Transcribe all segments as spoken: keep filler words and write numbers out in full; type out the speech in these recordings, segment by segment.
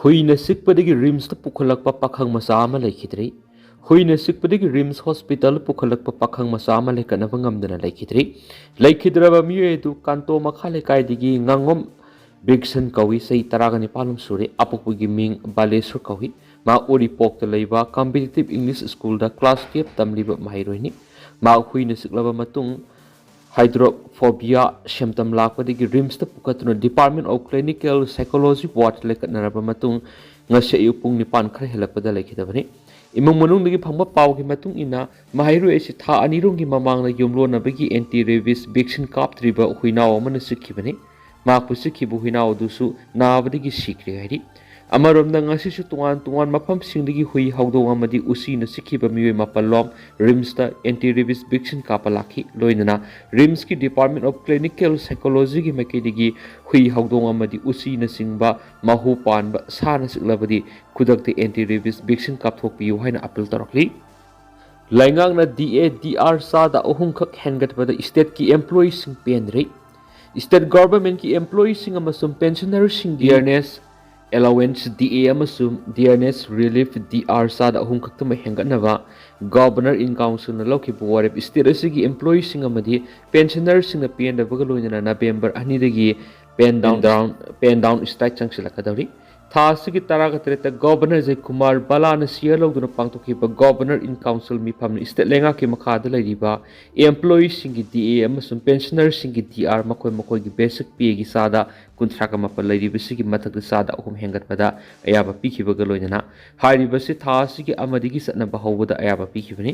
ꯍꯨꯏꯅ ꯆꯤꯛꯄꯗꯒꯤ ꯔꯤꯝꯁꯇ ꯄꯨꯈꯠꯂꯛꯄ ꯄꯥꯈꯪ ꯃꯆꯥ ꯑꯃ ꯂꯩꯈꯤꯗ꯭ꯔꯤ꯫ ꯍꯨꯏꯅ ꯆꯤꯛꯄꯗꯒꯤ ꯔꯤꯝꯁ ꯍꯣꯁꯄꯤꯇꯥꯜ ꯄꯨꯈꯠꯂꯛꯄ ꯄꯥꯈꯪ ꯃꯆꯥ ꯑꯃ ꯂꯩꯈꯠꯅꯕ ꯉꯝꯗꯅ ꯂꯩꯈꯤꯗ꯭ꯔꯤ꯫ ꯂꯩꯈꯤꯗ꯭ꯔꯕ ꯃꯤꯑꯣꯏ ꯑꯗꯨ ꯀꯥꯟꯇꯣ ꯃꯈꯥ ꯂꯩꯀꯥꯏꯗꯒꯤ ꯉꯥꯉꯣꯝ ꯕꯤꯛꯁꯟ ꯀꯧꯏ, ꯆꯍꯤ ꯇꯔꯥꯒ ꯅꯤꯄꯥꯟ ꯁꯨꯔꯦ꯫ ꯑꯄꯣꯛꯄꯒꯤ ꯃꯤꯡ ꯕꯥꯂꯦꯁꯣꯔ ꯀꯧꯏ꯫ ꯃꯍꯥꯛ ꯎꯔꯤꯄꯣꯛꯇ ꯂꯩꯕ ꯀꯝꯄꯤꯇꯤꯇꯤꯚ ꯏꯪꯂꯤꯁ ꯁ꯭ꯀꯨꯜꯗ ꯀ꯭ꯂꯥꯁ ꯇꯨꯌꯦꯜꯐ ꯇꯝꯂꯤꯕ ꯃꯍꯩꯔꯣꯏꯅꯤ꯫ ꯃꯍꯥꯛ ꯍꯨꯏꯅ ꯆꯤꯛꯂꯕ ꯃꯇꯨꯡ ꯍꯥꯏꯗ꯭ꯔꯣꯐꯣꯕꯤꯌꯥ ꯁꯤꯝꯇꯝ ꯂꯥꯛꯄꯗꯒꯤ ꯔꯤꯝꯁꯇ ꯄꯨꯈꯠꯇꯨꯅ ꯗꯤꯄꯥꯔꯠꯃꯦꯟ ꯑꯣꯐ ꯀ꯭ꯂꯤꯅꯤꯀꯦꯜ ꯁꯥꯏꯀꯣꯂꯣꯖꯤ ꯋꯥꯔꯗ ꯂꯩꯈꯠꯅꯔꯕ ꯃꯇꯨꯡ ꯉꯁꯤ ꯑꯌꯨꯛ ꯄꯨꯡ ꯅꯤꯄꯥꯟ ꯈꯔ ꯍꯦꯜꯂꯛꯄꯗ ꯂꯩꯈꯤꯗꯕꯅꯤ꯫ ꯏꯃꯨꯡ ꯃꯅꯨꯡꯗꯒꯤ ꯐꯪꯕ ꯄꯥꯎꯒꯤ ꯃꯇꯨꯡ ꯏꯟꯅ, ꯃꯍꯩꯔꯣꯏ ꯑꯁꯤ ꯊꯥ ꯑꯅꯤꯔꯣꯝꯒꯤ ꯃꯃꯥꯡꯗ ꯌꯨꯝꯂꯣꯟꯅꯕꯒꯤ ꯑꯦꯟꯇꯤ ꯔꯦꯕꯤꯁ ꯚꯦꯛꯁꯤꯟ ꯀꯥꯞꯇ꯭ꯔꯤꯕ ꯍꯨꯏꯅꯥꯎ ꯑꯃꯅ ꯆꯤꯛꯈꯤꯕꯅꯤ꯫ ꯃꯍꯥꯛꯄꯨ ꯆꯤꯛꯈꯤꯕ ꯍꯨꯏꯅꯥꯎ ꯑꯗꯨꯁꯨ ꯅꯥꯕꯗꯒꯤ ꯁꯤꯈ꯭ꯔꯦ ꯍꯥꯏꯔꯤ꯫ ꯑꯃꯔꯣꯝꯗ, ꯉꯁꯤꯁꯨ ꯇꯣꯉꯥꯟ ꯇꯣꯉꯥꯟ ꯃꯐꯝꯁꯤꯡꯗꯒꯤ ꯍꯨꯏ, ꯍꯧꯗꯣꯡ ꯑꯃꯗꯤ ꯎꯆꯤꯅ ꯆꯤꯛꯈꯤꯕ ꯃꯤꯑꯣꯏ ꯃꯥꯄꯜ ꯂꯣꯝ ꯔꯤꯝꯁꯇ ꯑꯦꯟꯇꯤ ꯔꯦꯕꯤꯁ ꯚꯦꯛꯁꯤꯟ ꯀꯥꯞꯄ ꯂꯥꯛꯈꯤ꯫ ꯂꯣꯏꯅꯅ ꯔꯤꯝꯁꯀꯤ ꯗꯤꯄꯥꯔꯠꯃꯦꯟ ꯑꯣꯐ ꯀ꯭ꯂꯤꯅꯤꯀꯦꯜ ꯁꯥꯏꯀꯣꯂꯣꯖꯤꯒꯤ ꯃꯥꯏꯀꯩꯗꯒꯤ ꯍꯨꯏ, ꯍꯧꯗꯣꯡ ꯑꯃꯗꯤ ꯎꯆꯤꯅꯆꯤꯡꯕ ꯃꯍꯨ ꯄꯥꯟꯕ ꯁꯥꯅ ꯆꯤꯛꯂꯕꯗꯤ ꯈꯨꯗꯛꯇ ꯑꯦꯟꯇꯤ ꯔꯦꯕꯤꯁ ꯚꯦꯛꯁꯤꯟ ꯀꯥꯞꯊꯣꯛꯄꯤꯌꯨ ꯍꯥꯏꯅ ꯑꯄꯤꯜ ꯇꯧꯔꯛꯂꯤ꯫ ꯂꯩꯉꯥꯛꯅ ꯗꯤ ꯑꯦ ꯗꯤ ꯑꯥꯔ ꯆꯥꯗ ꯑꯍꯨꯝꯈꯛ ꯍꯦꯟꯒꯠꯄꯗ ꯁ꯭ꯇꯦꯠꯀꯤ ꯑꯦꯝꯄ꯭ꯂꯣꯌꯤꯁꯤꯡ ꯄꯦꯟꯗ꯭ꯔꯤ꯫ ꯁ꯭ꯇꯦꯠ ꯒꯚꯔꯟꯃꯦꯟꯠꯀꯤ ꯑꯦꯝꯄ꯭ꯂꯣꯌꯤꯁꯤꯡ ꯑꯃꯁꯨꯡ ꯄꯦꯟꯁꯅꯔꯁꯤꯡꯒꯤ ꯗꯤꯌꯔꯅꯦꯁ ꯑꯦꯂꯥꯋꯦꯟꯁ ꯗꯤ ꯑꯦ ꯑꯃꯁꯨꯡ ꯗꯤꯌꯔꯅꯦꯁ ꯔꯤꯂꯤꯐ ꯗꯤ ꯑꯥꯔ ꯆꯥꯗ ꯑꯍꯨꯝ ꯈꯛꯇꯃꯛ ꯍꯦꯟꯒꯠꯅꯕ ꯒꯚꯔꯅꯔ ꯏꯟ ꯀꯥꯎꯟꯁꯤꯜꯅ ꯂꯧꯈꯤꯕ ꯋꯥꯔꯦꯞ ꯁ꯭ꯇꯦꯠ ꯑꯁꯤꯒꯤ ꯑꯦꯝꯄ꯭ꯂꯣꯌꯤꯁꯤꯡ ꯑꯃꯗꯤ ꯄꯦꯟꯁꯅꯔꯁꯤꯡꯅ ꯄꯦꯟꯗꯕꯒ ꯂꯣꯏꯅꯅ ꯅꯕꯦꯝꯕꯔ ꯑꯅꯤꯗꯒꯤ pen down, pen down strike ꯆꯪꯁꯤꯜꯂꯛꯀꯗꯧꯔꯤ꯫ ꯊꯥ ꯑꯁꯤꯒꯤ ꯇꯔꯥꯒ ꯇꯔꯦꯠꯇ ꯒꯚꯔꯅꯔ ꯖꯌꯀꯨꯃꯥꯔ ꯕꯂꯥꯅ ꯁꯤꯌꯔ ꯂꯧꯗꯨꯅ ꯄꯥꯡꯊꯣꯛꯈꯤꯕ ꯒꯚꯔꯅꯔ ꯏꯟ ꯀꯥꯎꯟꯁꯤꯜ ꯃꯤꯐꯝꯅ ꯁ꯭ꯇꯦꯠ ꯂꯩꯉꯥꯛꯀꯤ ꯃꯈꯥꯗ ꯂꯩꯔꯤꯕ ꯑꯦꯝꯄ꯭ꯂꯣꯌꯤꯁꯤꯡꯒꯤ ꯗꯤ ꯑꯦ ꯑꯃꯁꯨꯡ ꯄꯦꯟꯁꯅꯔꯁꯤꯡꯒꯤ ꯗꯤ ꯑꯥꯔ ꯃꯈꯣꯏ ꯃꯈꯣꯏꯒꯤ ꯕꯦꯁꯤꯛ ꯄꯦꯒꯤ ꯆꯥꯗ ꯀꯨꯟꯊ꯭ꯔꯥꯒ ꯃꯥꯄꯜ ꯂꯩꯔꯤꯕꯁꯤꯒꯤ ꯃꯊꯛꯇ ꯆꯥꯗ ꯑꯍꯨꯝ ꯍꯦꯟꯒꯠꯄꯗ ꯑꯌꯥꯕ ꯄꯤꯈꯤꯕꯒ ꯂꯣꯏꯅꯅ ꯍꯥꯏꯔꯤꯕꯁꯤ ꯊꯥ ꯑꯁꯤꯒꯤ ꯑꯃꯗꯒꯤ ꯆꯠꯅꯕ ꯍꯧꯕꯗ ꯑꯌꯥꯕ ꯄꯤꯈꯤꯕꯅꯤ꯫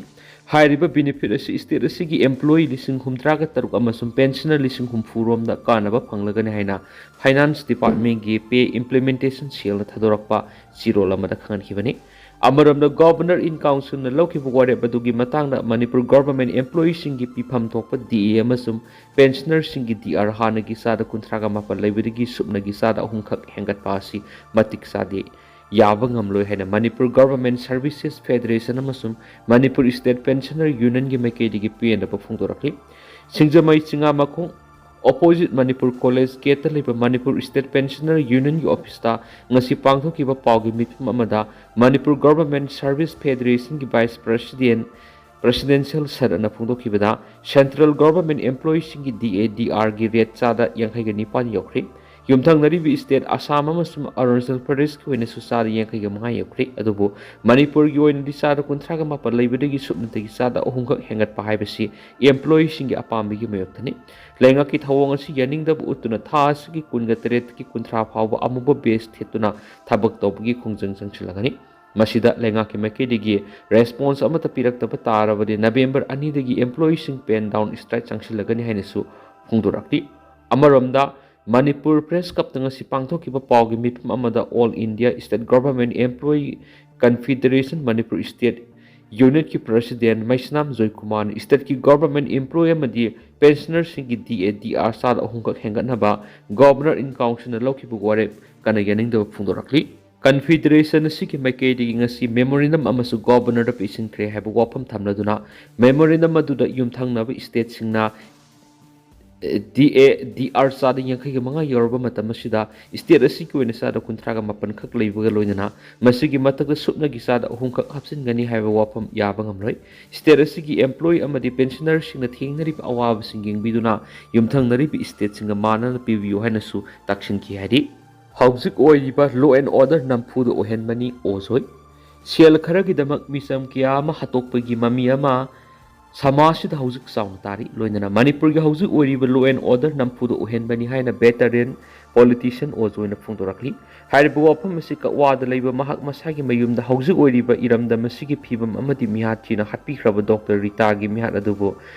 ꯍꯥꯏꯔꯤꯕ ꯕꯦꯅꯤꯐꯤꯠ ꯑꯁꯤ ꯁ꯭ꯇꯦꯠ ꯑꯁꯤꯒꯤ ꯑꯦꯝꯄ꯭ꯂꯣꯌꯤ ꯂꯤꯁꯤꯡ ꯍꯨꯝꯗ꯭ꯔꯥꯒ ꯇꯔꯨꯛ ꯑꯃꯁꯨꯡ ꯄꯦꯟꯁꯅꯔ ꯂꯤꯁꯤꯡ ꯍꯨꯝꯐꯨ ꯔꯣꯝꯗ ꯀꯥꯟꯅꯕ ꯐꯪꯂꯒꯅꯤ ꯍꯥꯏꯅ ꯐꯥꯏꯅꯥꯟꯁ ꯗꯤꯄꯥꯔꯠꯃꯦꯟꯠꯀꯤ ꯄꯦ ꯏꯝꯄ꯭ꯂꯤꯃꯦꯟꯇꯦꯁꯟ ꯁꯦꯜꯅ ꯊꯥꯗꯣꯔꯛꯄ ꯆꯦꯔꯣꯜ ꯑꯃꯗ ꯈꯪꯍꯟꯈꯤꯕꯅꯤ꯫ ꯑꯃꯔꯣꯝꯗ, ꯒꯚꯔꯅꯔ ꯏꯟ ꯀꯥꯎꯟꯁꯤꯜꯅ ꯂꯧꯈꯤꯕ ꯋꯥꯔꯦꯞ ꯑꯗꯨꯒꯤ ꯃꯇꯥꯡꯗ ꯃꯅꯤꯄꯨꯔ ꯒꯚꯔꯟꯃꯦꯟꯠ ꯑꯦꯝꯄ꯭ꯂꯣꯌꯤꯁꯤꯡꯒꯤ ꯄꯤꯐꯝ ꯊꯣꯛꯄ ꯗꯤ ꯑꯦ ꯑꯃꯁꯨꯡ ꯄꯦꯟꯁꯅꯔꯁꯤꯡꯒꯤ ꯗꯤ ꯑꯥꯔ ꯍꯥꯟꯅꯒꯤ ꯆꯥꯗ ꯀꯨꯟꯊ꯭ꯔꯥꯒ ꯃꯥꯄꯜ ꯂꯩꯕꯗꯒꯤ ꯁꯨꯞꯅꯒꯤ ꯆꯥꯗ ꯑꯍꯨꯝꯈꯛ ꯍꯦꯟꯒꯠꯄ ꯑꯁꯤ ꯃꯇꯤꯛ ꯆꯥꯗꯦ꯫ ꯌꯥꯕ ꯉꯝꯂꯣꯏ ꯍꯥꯏꯅ ꯃꯅꯤꯄꯨꯔ ꯒꯚꯔꯟꯃꯦꯟꯠ ꯁꯔꯚꯤꯁꯦꯁ ꯐꯦꯗꯔꯦꯁꯟ ꯑꯃꯁꯨꯡ ꯃꯅꯤꯄꯨꯔ ꯁ꯭ꯇꯦꯠ ꯄꯦꯟꯁꯅꯔ ꯌꯨꯅꯤꯌꯟꯒꯤ ꯃꯥꯏꯀꯩꯗꯒꯤ ꯄꯦꯟꯗꯕ ꯐꯣꯡꯗꯣꯔꯛꯂꯤ꯫ ꯁꯤꯡꯖꯃꯩ ꯆꯤꯉꯥꯃꯈꯣꯡ ꯑꯣꯄꯣꯖꯤꯠ ꯃꯅꯤꯄꯨꯔ ꯀꯣꯂꯦꯖ ꯒꯦꯠꯇ ꯂꯩꯕ ꯃꯅꯤꯄꯨꯔ ꯁ꯭ꯇꯦꯠ ꯄꯦꯟꯁꯅꯔ ꯌꯨꯅꯤꯌꯟꯒꯤ ꯑꯣꯐꯤꯁꯇ ꯉꯁꯤ ꯄꯥꯡꯊꯣꯛꯈꯤꯕ ꯄꯥꯎꯒꯤ ꯃꯤꯐꯝ ꯑꯃꯗ ꯃꯅꯤꯄꯨꯔ ꯒꯚꯔꯟꯃꯦꯟꯠ ꯁꯔꯚꯤꯁ ꯐꯦꯗꯔꯦꯁꯟꯒꯤ ꯚꯥꯏꯁ ꯄ꯭ꯔꯁꯤꯗꯦꯟꯠ, ꯄ꯭ꯔꯁꯤꯗꯦꯟꯁꯤꯌꯦꯜ ꯁꯦꯠ ꯑꯅ ꯐꯣꯡꯗꯣꯛꯈꯤꯕꯗ ꯁꯦꯟꯇ꯭ꯔꯦꯜ ꯒꯚꯔꯟꯃꯦꯟꯠ ꯑꯦꯝꯄ꯭ꯂꯣꯌꯤꯁꯤꯡꯒꯤ ꯗꯤ ꯑꯦ ꯗꯤ ꯑꯥꯔꯒꯤ ꯔꯦꯠ ꯆꯥꯗ ꯌꯥꯡꯈꯩꯒ ꯅꯤꯄꯥꯟ ꯌꯧꯈ꯭ꯔꯦ꯫ ꯌꯨꯝꯊꯪꯅꯔꯤꯕ ꯁ꯭ꯇꯦꯠ ꯑꯁꯥꯝ ꯑꯃꯁꯨꯡ ꯑꯔꯨꯅꯥꯆꯜ ꯄ꯭ꯔꯗꯦꯁꯀꯤ ꯑꯣꯏꯅꯁꯨ ꯆꯥꯗ ꯌꯥꯡꯈꯩꯒ ꯃꯉꯥ ꯌꯧꯈ꯭ꯔꯦ꯫ ꯑꯗꯨꯕꯨ ꯃꯅꯤꯄꯨꯔꯒꯤ ꯑꯣꯏꯅꯗꯤ ꯆꯥꯗ ꯀꯨꯟꯊ꯭ꯔꯥꯒ ꯃꯥꯄꯟ ꯂꯩꯕꯗꯒꯤ ꯁꯨꯞꯅꯇꯒꯤ ꯆꯥꯗ ꯑꯍꯨꯝꯈꯛ ꯍꯦꯟꯒꯠꯄ ꯍꯥꯏꯕꯁꯤ ꯑꯦꯝꯄ꯭ꯂꯣꯌꯤꯁꯤꯡꯒꯤ ꯑꯄꯥꯝꯕꯒꯤ ꯃꯥꯌꯣꯛꯇꯅꯤ꯫ ꯂꯩꯉꯥꯛꯀꯤ ꯊꯧꯑꯣꯡ ꯑꯁꯤ ꯌꯥꯅꯤꯡꯗꯕ ꯎꯠꯇꯨꯅ ꯊꯥ ꯑꯁꯤꯒꯤ ꯀꯨꯟꯒ ꯇꯔꯦꯠꯇꯒꯤ ꯀꯨꯟꯊ꯭ꯔꯥ ꯐꯥꯎꯕ ꯑꯃꯨꯕ ꯕꯦꯖ ꯊꯦꯠꯇꯨꯅ ꯊꯕꯛ ꯇꯧꯕꯒꯤ ꯈꯣꯡꯖꯪ ꯆꯪꯁꯤꯜꯂꯒꯅꯤ꯫ ꯃꯁꯤꯗ ꯂꯩꯉꯥꯛꯀꯤ ꯃꯥꯏꯀꯩꯗꯒꯤ ꯔꯦꯁꯄꯣꯟꯁ ꯑꯃꯠꯇ ꯄꯤꯔꯛꯇꯕ ꯇꯥꯔꯕꯗꯤ ꯅꯕꯦꯝꯕꯔ ꯑꯅꯤꯗꯒꯤ ꯑꯦꯝꯄ꯭ꯂꯣꯌꯤꯁꯤꯡ ꯄꯦꯟ ꯗꯥꯎꯟ ꯁ꯭ꯇ꯭ꯔꯥꯏꯛ ꯆꯪꯁꯤꯜꯂꯒꯅꯤ ꯍꯥꯏꯅꯁꯨ ꯐꯣꯡꯗꯣꯔꯛꯂꯤ꯫ ꯑꯃꯔꯣꯝꯗ ꯃꯅꯤꯄꯨꯔ ꯄ꯭ꯔꯦꯁ ꯀ꯭ꯂꯕꯇ ꯉꯁꯤ ꯄꯥꯡꯊꯣꯛꯈꯤꯕ ꯄꯥꯎꯒꯤ ꯃꯤꯐꯝ ꯑꯃꯗ all India state government employee confederation Manipur state ꯌꯨꯅꯤꯠꯀꯤ ꯄ꯭ꯔꯁꯤꯗꯦꯟꯠ ꯃꯩꯁꯅꯥꯝ ꯖꯣꯏꯀꯨꯃꯥꯔꯅ ꯁ꯭ꯇꯦꯠꯀꯤ ꯒꯚꯔꯟꯃꯦꯟꯠ ꯑꯦꯝꯄ꯭ꯂꯣꯌꯤ ꯑꯃꯗꯤ ꯄꯦꯟꯁꯅꯔꯁꯤꯡꯒꯤ ꯗꯤ ꯑꯦ ꯗꯤ ꯑꯥꯔ ꯆꯥꯗ ꯑꯍꯨꯝꯈꯛ ꯍꯦꯟꯒꯠꯅꯕ ꯒꯚꯔꯅꯔ ꯏꯟ ꯀꯥꯎꯟꯁꯤꯜꯅ ꯂꯧꯈꯤꯕ ꯋꯥꯔꯦꯞ ꯀꯟꯅ ꯌꯥꯅꯤꯡꯗꯕ ꯐꯣꯡꯗꯣꯔꯛꯂꯤ꯫ ꯀꯟꯐꯦꯗꯔꯦꯁꯟ ꯑꯁꯤꯒꯤ ꯃꯥꯏꯀꯩꯗꯒꯤ ꯉꯁꯤ ꯃꯦꯃꯣꯔꯦꯟꯗꯝ ꯑꯃꯁꯨ ꯒꯚꯔꯅꯔꯗ ꯄꯤꯁꯤꯟꯈ꯭ꯔꯦ ꯍꯥꯏꯕ ꯋꯥꯐꯝ ꯊꯝꯂꯗꯨꯅ ꯃꯦꯃꯣꯔꯦꯟꯗꯝ ꯑꯗꯨꯗ ꯌꯨꯝꯊꯪꯅꯕ ꯁ꯭ꯇꯦꯠꯁꯤꯡꯅ ꯗꯤ ꯑꯦ ꯗꯤ ꯑꯥꯔ ꯆꯥꯗ ꯌꯥꯡꯈꯩꯒ ꯃꯉꯥ ꯌꯧꯔꯕ ꯃꯇꯝ ꯑꯁꯤꯗ ꯁ꯭ꯇꯦꯠ ꯑꯁꯤꯒꯤ ꯑꯣꯏꯅ ꯆꯥꯗ ꯀꯨꯟꯊ꯭ꯔꯥꯒ ꯃꯥꯄꯟ ꯈꯛ ꯂꯩꯕꯒ ꯂꯣꯏꯅꯅ ꯃꯁꯤꯒꯤ ꯃꯊꯛꯇ ꯁꯨꯞꯅꯒꯤ ꯆꯥꯗ ꯑꯍꯨꯝꯈꯛ ꯍꯥꯞꯆꯤꯟꯒꯅꯤ ꯍꯥꯏꯕ ꯋꯥꯐꯝ ꯌꯥꯕ ꯉꯝꯂꯣꯏ꯫ ꯁ꯭ꯇꯦꯠ ꯑꯁꯤꯒꯤ ꯑꯦꯝꯄ꯭ꯂꯣꯌꯤ ꯑꯃꯗꯤ ꯄꯦꯟꯁꯅꯔꯁꯤꯡꯅ ꯊꯦꯡꯅꯔꯤꯕ ꯑꯋꯥꯕꯁꯤꯡ ꯌꯦꯡꯕꯤꯗꯨꯅ ꯌꯨꯝꯊꯪꯅꯔꯤꯕ ꯁ꯭ꯇꯦꯠꯁꯤꯡꯒ ꯃꯥꯟꯅꯅ ꯄꯤꯕꯤꯌꯨ ꯍꯥꯏꯅꯁꯨ ꯇꯥꯛꯁꯤꯟꯈꯤ ꯍꯥꯏꯔꯤ꯫ ꯍꯧꯖꯤꯛ ꯑꯣꯏꯔꯤꯕ ꯂꯣ ꯑꯦꯟ ꯑꯣꯔꯗꯔ ꯅꯝꯐꯨꯗ ꯑꯣꯏꯍꯟꯕꯅꯤ ꯑꯣꯖꯣꯏ꯫ ꯁꯦꯜ ꯈꯔꯒꯤꯗꯃꯛ ꯃꯤꯆꯝ ꯀꯌꯥ ꯑꯃ ꯍꯥꯠꯇꯣꯛꯄꯒꯤ ꯃꯃꯤ ꯑꯃ ꯁꯃꯥꯖꯁꯤꯗ ꯍꯧꯖꯤꯛ ꯆꯥꯎꯅ ꯇꯥꯔꯤ꯫ ꯂꯣꯏꯅꯅ ꯃꯅꯤꯄꯨꯔꯒꯤ ꯍꯧꯖꯤꯛ ꯑꯣꯏꯔꯤꯕ ꯂꯣ ꯑꯦꯟ ꯑꯣꯔꯗꯔ ꯅꯝꯐꯨꯗ ꯑꯣꯏꯍꯟꯕꯅꯤ ꯍꯥꯏꯅ ꯚꯦꯇꯔꯤꯌꯟ ꯄꯣꯂꯤꯇꯤꯁꯤꯌꯟ ꯑꯣꯖꯣꯏꯅ ꯐꯣꯡꯗꯣꯔꯛꯂꯤ꯫ ꯍꯥꯏꯔꯤꯕ ꯋꯥꯐꯝ ꯑꯁꯤ ꯀꯛꯋꯥꯗ ꯂꯩꯕ ꯃꯍꯥꯛ ꯃꯁꯥꯒꯤ ꯃꯌꯨꯝꯗ ꯍꯧꯖꯤꯛ ꯑꯣꯏꯔꯤꯕ ꯏꯔꯝꯗꯝ ꯑꯁꯤꯒꯤ ꯐꯤꯕꯝ ꯑꯃꯗꯤ ꯃꯤꯍꯥꯠ ꯊꯤꯅ ꯍꯥꯠꯄꯤꯈ꯭ꯔꯕ ꯗꯣꯛꯇꯔ ꯔꯤꯇꯥꯒꯤ ꯃꯤꯍꯥꯠ ꯑꯗꯨꯕꯨ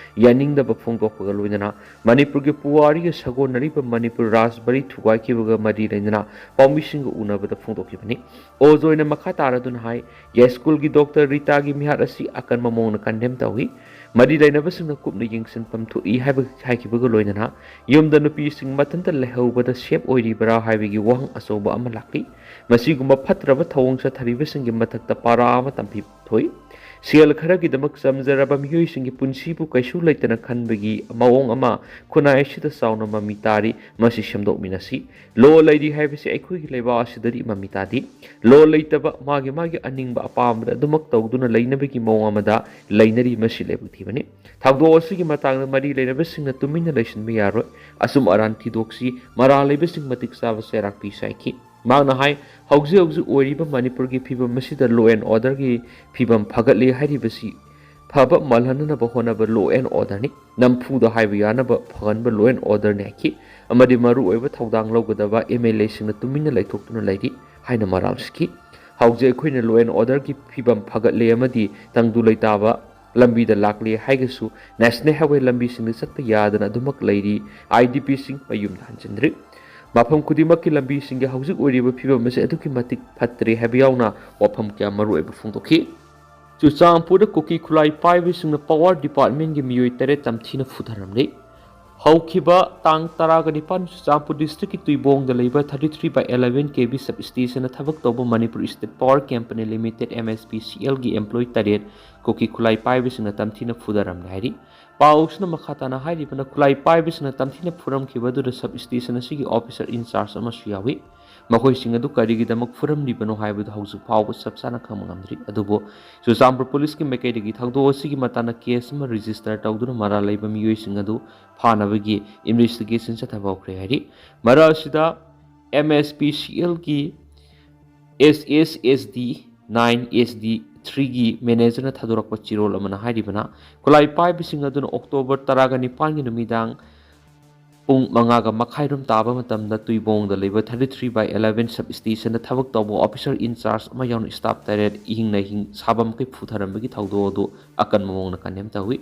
ꯌꯥꯅꯤꯡꯗꯕ ꯐꯣꯡꯗꯣꯛꯄꯒ ꯂꯣꯏꯅꯅ ꯃꯅꯤꯄꯨꯔꯒꯤ ꯄꯨꯋꯥꯔꯤꯒ ꯁꯥꯒꯣꯟꯅꯔꯤꯕ ꯃꯅꯤꯄꯨꯔ ꯔꯥꯖꯕꯥꯔꯤ ꯊꯨꯒꯥꯏꯈꯤꯕꯒ ꯃꯔꯤ ꯂꯩꯅꯅ ꯄꯥꯎꯃꯤꯁꯤꯡꯒ ꯎꯅꯕꯗ ꯐꯣꯡꯗꯣꯛꯈꯤꯕꯅꯤ꯫ ꯑꯣꯖꯣꯏꯅ ꯃꯈꯥ ꯇꯥꯔꯗꯨꯅ ꯍꯥꯏ, ꯌꯥꯏꯁ꯭ꯀꯨꯜꯒꯤ ꯗꯣꯛꯇꯔ ꯔꯤꯇꯥꯒꯤ ꯃꯤꯍꯥꯠ ꯑꯁꯤ ꯑꯀꯟꯕ ꯃꯑꯣꯡꯗ ꯀꯟꯗꯦꯝ ꯇꯧꯏ꯫ ꯃꯔꯤ ꯂꯩꯅꯕꯁꯤꯡꯅ ꯀꯨꯞꯅ ꯌꯦꯡꯁꯤꯟꯐꯝ ꯊꯣꯛꯏ ꯍꯥꯏꯕ ꯍꯥꯏꯈꯤꯕꯒ ꯂꯣꯏꯅꯅ ꯌꯨꯝꯗ ꯅꯨꯄꯤꯁꯤꯡ ꯃꯊꯟꯇ ꯂꯩꯍꯧꯕꯗ ꯁꯦꯞ ꯑꯣꯏꯔꯤꯕ꯭ꯔꯥ ꯍꯥꯏꯕꯒꯤ ꯋꯥꯍꯪ ꯑꯆꯧꯕ ꯑꯃ ꯂꯥꯛꯂꯤ꯫ ꯃꯁꯤꯒꯨꯝꯕ ꯐꯠꯇ꯭ꯔꯕ ꯊꯧꯑꯣꯡ ꯆꯠꯊꯔꯤꯕꯁꯤꯡꯒꯤ ꯃꯊꯛꯇ ꯄꯥꯔꯥ ꯑꯃ ꯇꯝꯕꯤꯕ ꯊꯣꯛꯏ꯫ ꯁꯦꯜ ꯈꯔꯒꯤꯗꯃꯛ ꯆꯝꯖꯔꯕ ꯃꯤꯑꯣꯏꯁꯤꯡꯒꯤ ꯄꯨꯟꯁꯤꯕꯨ ꯀꯩꯁꯨ ꯂꯩꯇꯅ ꯈꯟꯕꯒꯤ ꯃꯑꯣꯡ ꯑꯃ ꯈꯨꯟꯅꯥꯏ ꯑꯁꯤꯗ ꯆꯥꯎꯅ ꯃꯃꯤ ꯇꯥꯔꯤ꯫ ꯃꯁꯤ ꯁꯦꯝꯗꯣꯛꯃꯤꯟꯅꯁꯤ꯫ ꯂꯣ ꯂꯩꯔꯤ ꯍꯥꯏꯕꯁꯤ ꯑꯩꯈꯣꯏꯒꯤ ꯂꯩꯕꯥꯛ ꯑꯁꯤꯗꯗꯤ ꯃꯃꯤ ꯇꯥꯗꯦ꯫ ꯂꯣ ꯂꯩꯇꯕ, ꯃꯥꯒꯤ ꯃꯥꯒꯤ ꯑꯅꯤꯡꯕ ꯑꯄꯥꯝꯕꯗ ꯑꯗꯨꯃꯛ ꯇꯧꯗꯨꯅ ꯂꯩꯅꯕꯒꯤ ꯃꯑꯣꯡ ꯑꯃꯗ ꯂꯩꯅꯔꯤ꯫ ꯃꯁꯤ ꯂꯥꯏꯕꯛ ꯊꯤꯕꯅꯤ꯫ ꯊꯧꯗꯣꯛ ꯑꯁꯤꯒꯤ ꯃꯇꯥꯡꯗ ꯃꯔꯤ ꯂꯩꯅꯕꯁꯤꯡꯅ ꯇꯨꯃꯤꯟꯅ ꯂꯩꯁꯤꯟꯕ ꯌꯥꯔꯣꯏ꯫ ꯑꯆꯨꯝ ꯑꯔꯥꯟ ꯊꯤꯗꯣꯛꯁꯤ꯫ ꯃꯔꯥꯜ ꯂꯩꯕꯁꯤꯡ ꯃꯇꯤꯛ ꯆꯥꯕ ꯆꯩꯔꯥꯛ ꯄꯤꯁꯤ ꯍꯥꯏꯈꯤ꯫ ꯃꯍꯥꯛꯅ ꯍꯥꯏ, ꯍꯧꯖꯤꯛ ꯍꯧꯖꯤꯛ ꯑꯣꯏꯔꯤꯕ ꯃꯅꯤꯄꯨꯔꯒꯤ ꯐꯤꯕꯝ ꯑꯁꯤꯗ law and orderꯒꯤ ꯐꯤꯕꯝ ꯐꯒꯠꯂꯦ ꯍꯥꯏꯔꯤꯕꯁꯤ ꯐꯕ ꯃꯥꯜꯍꯟꯅꯅꯕ ꯍꯣꯠꯅꯕ law and orderꯅꯤ꯫ ꯅꯝꯐꯨꯗ ꯍꯥꯏꯕ ꯌꯥꯅꯕ ꯐꯒꯟꯕ law and orderꯅꯤ ꯍꯥꯏꯈꯤ꯫ ꯑꯃꯗꯤ ꯃꯔꯨꯑꯣꯏꯕ ꯊꯧꯗꯥꯡ ꯂꯧꯒꯗꯕ MLAꯁꯤꯡꯅ ꯇꯨꯃꯤꯟꯅ ꯂꯩꯊꯣꯛꯇꯨꯅ ꯂꯩꯔꯤ ꯍꯥꯏꯅ ꯃꯔꯥꯜ ꯁꯤꯈꯤ꯫ ꯍꯧꯖꯤꯛ ꯑꯩꯈꯣꯏꯅ law and orderꯒꯤ ꯐꯤꯕꯝ ꯐꯒꯠꯂꯦ ꯑꯃꯗꯤ ꯇꯪꯗꯨ ꯂꯩꯇꯥꯕ ꯂꯝꯕꯤꯗ ꯂꯥꯛꯂꯦ ꯍꯥꯏꯒꯁꯨ National Highway ꯂꯝꯕꯤꯁꯤꯡꯗ ꯆꯠꯄ ꯌꯥꯗꯅ ꯑꯗꯨꯃꯛ ꯂꯩꯔꯤ꯫ IDPꯁꯤꯡ ꯃꯌꯨꯝꯗ ꯍꯟꯖꯤꯟꯗ꯭ꯔꯤ꯫ ꯃꯐꯝ ꯈꯨꯗꯤꯡꯃꯛꯀꯤ ꯂꯝꯕꯤꯁꯤꯡꯒꯤ ꯍꯧꯖꯤꯛ ꯑꯣꯏꯔꯤꯕ ꯐꯤꯕꯝ ꯑꯁꯤ ꯑꯗꯨꯛꯀꯤ ꯃꯇꯤꯛ ꯐꯠꯇ꯭ꯔꯦ ꯍꯥꯏꯕ ꯌꯥꯎꯅ ꯋꯥꯐꯝ ꯀꯌꯥ ꯃꯔꯨꯑꯣꯏꯕ ꯐꯣꯡꯗꯣꯛꯈꯤ꯫ ꯆꯨꯔꯆꯥꯟꯄꯨꯔꯗ ꯀꯨꯀꯤ ꯈꯨꯠꯂꯥꯏ ꯄꯥꯏꯕꯁꯤꯡꯅ power departmentꯀꯤ ꯃꯤꯑꯣꯏ ꯇꯔꯦꯠ ꯇꯝꯊꯤꯅ ꯐꯨꯊꯔꯝꯂꯦ꯫ ꯍꯧꯈꯤꯕ ꯇꯥꯡ ꯇꯔꯥꯒ ꯅꯤꯄꯥꯟ ꯆꯨꯔꯆꯥꯟꯄꯨꯔ districtꯀꯤ ꯇꯨꯏꯕꯣꯡꯗ ꯂꯩꯕ thirty three by eleven KV substationꯗ ꯊꯕꯛ ꯇꯧꯕ Manipur State Power Company Limited MSPCLꯒꯤ employee ꯇꯔꯦꯠ ꯀꯨꯀꯤ ꯈꯨꯠꯂꯥꯏ ꯄꯥꯏꯕꯁꯤꯡꯅ ꯇꯝꯊꯤꯅ ꯐꯨꯊꯔꯝꯂꯦ ꯍꯥꯏꯔꯤ꯫ ꯄꯥꯎꯁꯤꯅ ꯃꯈꯥ ꯇꯥꯅ ꯍꯥꯏꯔꯤꯕꯅ, ꯈꯨꯠꯂꯥꯏ ꯄꯥꯏꯕꯁꯤꯡꯅ ꯇꯝꯊꯤꯅ ꯐꯨꯔꯝꯈꯤꯕ ꯑꯗꯨꯗ substation ꯑꯁꯤꯒꯤ officer in charge ꯑꯃꯁꯨ ꯌꯥꯎꯏ꯫ ꯃꯈꯣꯏꯁꯤꯡ ꯑꯗꯨ ꯀꯔꯤꯒꯤꯗꯃꯛ ꯐꯨꯔꯝꯂꯤꯕꯅꯣ ꯍꯥꯏꯕꯗꯨ ꯍꯧꯖꯤꯛ ꯐꯥꯎꯕ ꯆꯞ ꯆꯥꯅ ꯈꯪꯕ ꯉꯝꯗ꯭ꯔꯤ꯫ ꯑꯗꯨꯕꯨ ꯆꯨꯔꯆꯥꯟꯄꯨꯔ ꯄꯨꯂꯤꯁꯀꯤ ꯃꯥꯏꯀꯩꯗꯒꯤ ꯊꯧꯗꯣꯛ ꯑꯁꯤꯒꯤ ꯃꯇꯥꯡꯗ case ꯑꯃ register ꯇꯧꯗꯨꯅ ꯃꯔꯥꯜ ꯂꯩꯕ ꯃꯤꯑꯣꯏꯁꯤꯡ ꯑꯗꯨ ꯐꯥꯅꯕꯒꯤ investigation ꯆꯠꯊꯕ ꯍꯧꯈ꯭ꯔꯦ ꯍꯥꯏꯔꯤ꯫ ꯃꯔꯛ ꯑꯁꯤꯗ MSPCLꯒꯤ SSSD nine SD threeꯒꯤ managerꯅ ꯊꯥꯗꯣꯔꯛꯄ ꯆꯦꯔꯣꯜ ꯑꯃꯅ ꯍꯥꯏꯔꯤꯕꯅ, ꯈꯨꯠꯂꯥꯏ ꯄꯥꯏꯕꯁꯤꯡ ꯑꯗꯨꯅ October ꯇꯔꯥꯒ ꯅꯤꯄꯥꯟꯒꯤ ꯅꯨꯃꯤꯗꯥꯡ ꯄꯨꯡ ꯃꯉꯥꯒ ꯃꯈꯥꯏꯔꯣꯝ ꯇꯥꯕ ꯃꯇꯝꯗ ꯇꯨꯏꯕꯣꯡꯗ ꯂꯩꯕ thirty three by eleven substationꯗ ꯊꯕꯛ ꯇꯧꯕ officer in charge ꯑꯃ ꯌꯥꯎꯅ staff ꯇꯔꯦꯠ ꯏꯍꯤꯡ ꯅꯥꯍꯤꯡ ꯁꯥꯕ ꯃꯈꯩ ꯐꯨꯊꯔꯝꯕꯒꯤ ꯊꯧꯗꯣꯛ ꯑꯗꯨ ꯑꯀꯟꯕ ꯃꯑꯣꯡꯗ condemn ꯇꯧꯏ꯫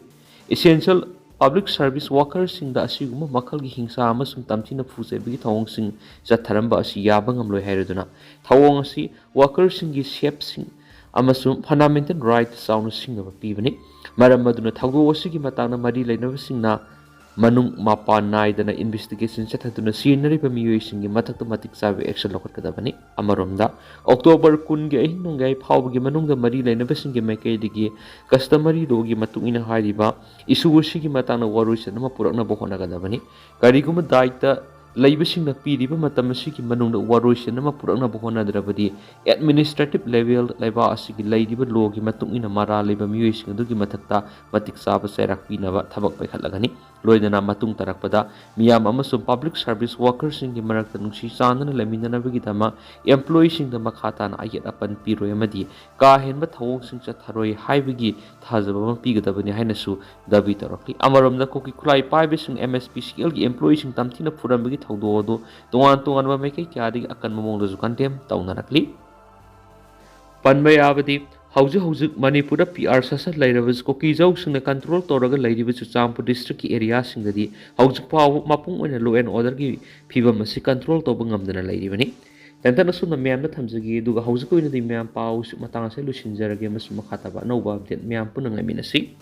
Essential public service workerꯁꯤꯡꯗ ꯑꯁꯤꯒꯨꯝꯕ ꯃꯈꯜꯒꯤ ꯍꯤꯡꯁꯥ ꯑꯃꯁꯨꯡ ꯇꯝꯊꯤꯅ ꯐꯨ ꯆꯩꯕꯒꯤ ꯊꯧꯑꯣꯡꯁꯤꯡ ꯆꯠꯊꯔꯝꯕ ꯑꯁꯤ ꯌꯥꯕ ꯉꯝꯂꯣꯏ ꯍꯥꯏꯔꯗꯨꯅ, ꯊꯧꯑꯣꯡ ꯑꯁꯤ workerꯁꯤꯡꯒꯤ safeꯁꯤꯡ ꯑꯃꯁꯨꯡ fundamental right ꯆꯥꯎꯅ ꯁꯤꯡꯅꯕ ꯄꯤꯕꯅꯤ꯫ ꯃꯔꯝ ꯑꯗꯨꯅ ꯊꯧꯗꯣꯛ ꯑꯁꯤꯒꯤ ꯃꯇꯥꯡꯗ ꯃꯔꯤ ꯂꯩꯅꯕꯁꯤꯡꯅ ꯃꯅꯨꯡ ꯃꯄꯥꯟ ꯅꯥꯏꯗꯅ investigation ꯆꯠꯊꯗꯨꯅ ꯁꯤꯖꯤꯟꯅꯔꯤꯕ ꯃꯤꯑꯣꯏꯁꯤꯡꯒꯤ ꯃꯊꯛꯇ ꯃꯇꯤꯛ ꯆꯥꯕ action ꯂꯧꯈꯠꯀꯗꯕꯅꯤ꯫ ꯑꯃꯔꯣꯝꯗ, October ꯀꯨꯟꯒꯤ ꯑꯍꯤꯡ ꯅꯣꯡꯌꯥꯏ ꯐꯥꯎꯕꯒꯤ ꯃꯅꯨꯡꯗ ꯃꯔꯤ ꯂꯩꯅꯕꯁꯤꯡꯒꯤ ꯃꯥꯏꯀꯩꯗꯒꯤ customary law ꯒꯤ ꯃꯇꯨꯡ ꯏꯟꯅ ꯍꯥꯏꯔꯤꯕ issue ꯑꯁꯤꯒꯤ ꯃꯇꯥꯡꯗ ꯋꯥꯔꯣꯏꯁꯤꯟ ꯑꯃ ꯄꯨꯔꯛꯅꯕ ꯍꯣꯠꯅꯒꯗꯕꯅꯤ꯫ ꯀꯔꯤꯒꯨꯝꯕ ꯗꯥꯏꯇ ꯂꯩꯕꯁꯤꯡꯅ ꯄꯤꯔꯤꯕ ꯃꯇꯝ ꯑꯁꯤꯒꯤ ꯃꯅꯨꯡꯗ ꯋꯥꯔꯣꯏꯁꯤꯟ ꯑꯃ ꯄꯨꯔꯛꯅꯕ ꯍꯣꯠꯅꯗ꯭ꯔꯕꯗꯤ, administrative level ꯂꯩꯕꯥꯛ ꯑꯁꯤꯒꯤ ꯂꯩꯔꯤꯕ law ꯒꯤ ꯃꯇꯨꯡ ꯏꯟꯅ ꯃꯔꯥꯜ ꯂꯩꯕ ꯃꯤꯑꯣꯏꯁꯤꯡ ꯑꯗꯨꯒꯤ ꯃꯊꯛꯇ ꯃꯇꯤꯛ ꯆꯥꯕ ꯆꯩꯔꯥꯛ ꯄꯤꯅꯕ ꯊꯕꯛ ꯄꯥꯏꯈꯠꯂꯒꯅꯤ꯫ ꯂꯣꯏꯅꯅ ꯃꯇꯨꯡ ꯇꯥꯔꯛꯄꯗ ꯃꯤꯌꯥꯝ ꯑꯃꯁꯨꯡ public service worker ꯁꯤꯡꯒꯤ ꯃꯔꯛꯇ ꯅꯨꯡꯁꯤ ꯆꯥꯟꯅꯅ ꯂꯩꯃꯤꯟꯅꯅꯕꯒꯤꯗꯃꯛ employee ꯁꯤꯡꯗ ꯃꯈꯥ ꯇꯥꯅ ꯑꯌꯦꯠ ꯑꯄꯟ ꯄꯤꯔꯣꯏ ꯑꯃꯗꯤ ꯀꯥ ꯍꯦꯟꯕ ꯊꯧꯑꯣꯡꯁꯤꯡ ꯆꯠꯊꯔꯣꯏ ꯍꯥꯏꯕꯒꯤ ꯊꯥꯖꯕ ꯑꯃ ꯄꯤꯒꯗꯕꯅꯤ ꯍꯥꯏꯅꯁꯨ ꯗꯥꯕꯤ ꯇꯧꯔꯛꯂꯤ꯫ ꯑꯃꯔꯣꯝꯗ, ꯀꯨꯀꯤ ꯈꯨꯠꯂꯥꯏ ꯄꯥꯏꯕꯁꯤꯡ MSPCL ꯒꯤ employee ꯁꯤꯡ ꯇꯝꯊꯤꯅ ꯐꯨꯔꯝꯕꯒꯤ ꯊꯧꯗꯣꯛ ꯑꯗꯨ ꯇꯣꯉꯥꯟ ꯇꯣꯉꯥꯟꯕ ꯃꯥꯏꯀꯩ ꯀꯌꯥꯗꯒꯤ ꯑꯀꯟꯕ ꯃꯑꯣꯡꯗꯁꯨ condemn ꯇꯧꯅꯔꯛꯂꯤ꯫ ꯄꯟꯕ ꯌꯥꯕꯗꯤ, ꯍꯧꯖꯤꯛ ꯍꯧꯖꯤꯛ ꯃꯅꯤꯄꯨꯔꯗ PR ꯁꯥꯁꯟ ꯂꯩꯔꯕꯁꯨ ꯀꯨꯀꯤꯖꯧꯁꯤꯡꯅ control ꯇꯧꯔꯒ ꯂꯩꯔꯤꯕ ꯆꯨꯔꯆꯥꯟꯄꯨꯔ district ꯀꯤ area ꯁꯤꯡꯗꯗꯤ ꯍꯧꯖꯤꯛ ꯐꯥꯎꯕ ꯃꯄꯨꯡ ꯑꯣꯏꯅ law and order ꯒꯤ ꯐꯤꯕꯝ ꯑꯁꯤ control ꯇꯧꯕ ꯉꯝꯗꯅ ꯂꯩꯔꯤꯕꯅꯤ꯫ ꯇꯦꯟꯇꯛꯅ ꯁꯨꯝꯅ ꯃꯌꯥꯝꯗ ꯊꯝꯖꯒꯦ, ꯑꯗꯨꯒ ꯍꯧꯖꯤꯛꯀꯤ ꯑꯣꯏꯅꯗꯤ ꯃꯌꯥꯝ ꯄꯥꯎ ꯃꯇꯥꯡ ꯑꯁꯤꯗ ꯂꯣꯏꯁꯤꯟꯖꯔꯒꯦ, ꯑꯃꯁꯨꯡ ꯃꯈꯥ ꯇꯥꯕ ꯑꯅꯧꯕ update ꯃꯌꯥꯝ ꯄꯨꯟꯅ ꯉꯥꯏꯃꯤꯟꯅꯁꯤ꯫